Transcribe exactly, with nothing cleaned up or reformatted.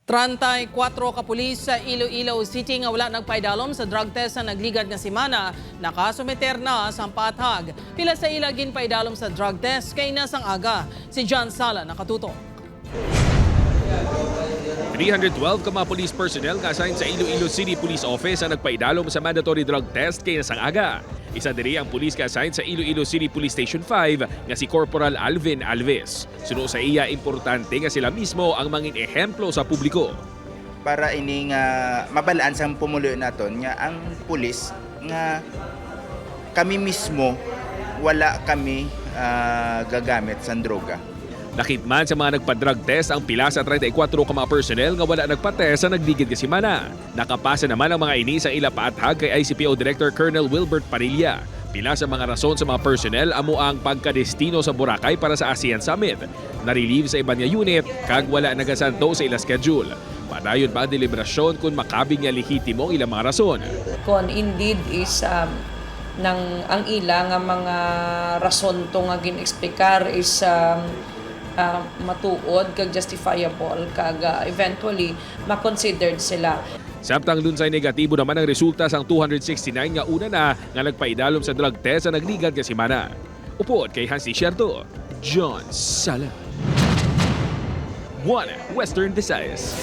Treinta y cuatro ka pulis sa Iloilo City nga wala nagpaidalom sa drug test sa nagligad nga semana, nakasumiter na sang paathag. Pila sa ila ginpaidalom sa drug test kay nasang aga. Si John Sala nakatutok. Three hundred twelve ka mga police personnel nga assigned sa Iloilo City Police Office ang nagpaidalom sa mandatory drug test kay nasang aga. Isa diri ang pulis nga assigned sa Iloilo City Police Station five nga si Corporal Alvin Alves. Suno sa iya, importante nga sila mismo ang mangin ehemplo sa publiko. Para ini nga mabalaan sang pumuluyo naton nga ang pulis nga kami mismo wala kami ah, gagamit sang droga. Nakit man sa mga nagpa-drug test ang pila sa treinta y cuatro ka mga personnel nga wala nagpa-test sa nagligid nga semana. Nakapasa naman ang mga ini sa ila paathag kay I C P O Director Colonel Wilbert Parilla. Pila sa mga rason sa mga personnel amo ang pagkadestino sa Boracay para sa ASEAN Summit, na-relieve sa iban nga unit, kag wala nagasanto sa ila schedule. Padayon pa ang deliberasyon kon makabig nga lehitimo ang ilang mga rason. Kon indeed is um, nang ang ila nga mga rason to nga gin-explicar is um, uh, matuod kag justifiable kag uh, eventually ma-considered sila. Samtang lunsay negatibo naman ang resulta sang two hundred sixty-nine nga una na nga nagpaidalom sa drug test sa nagligad nga semana. Upod kay Hansi Sierto, John Sala. One Western Visayas.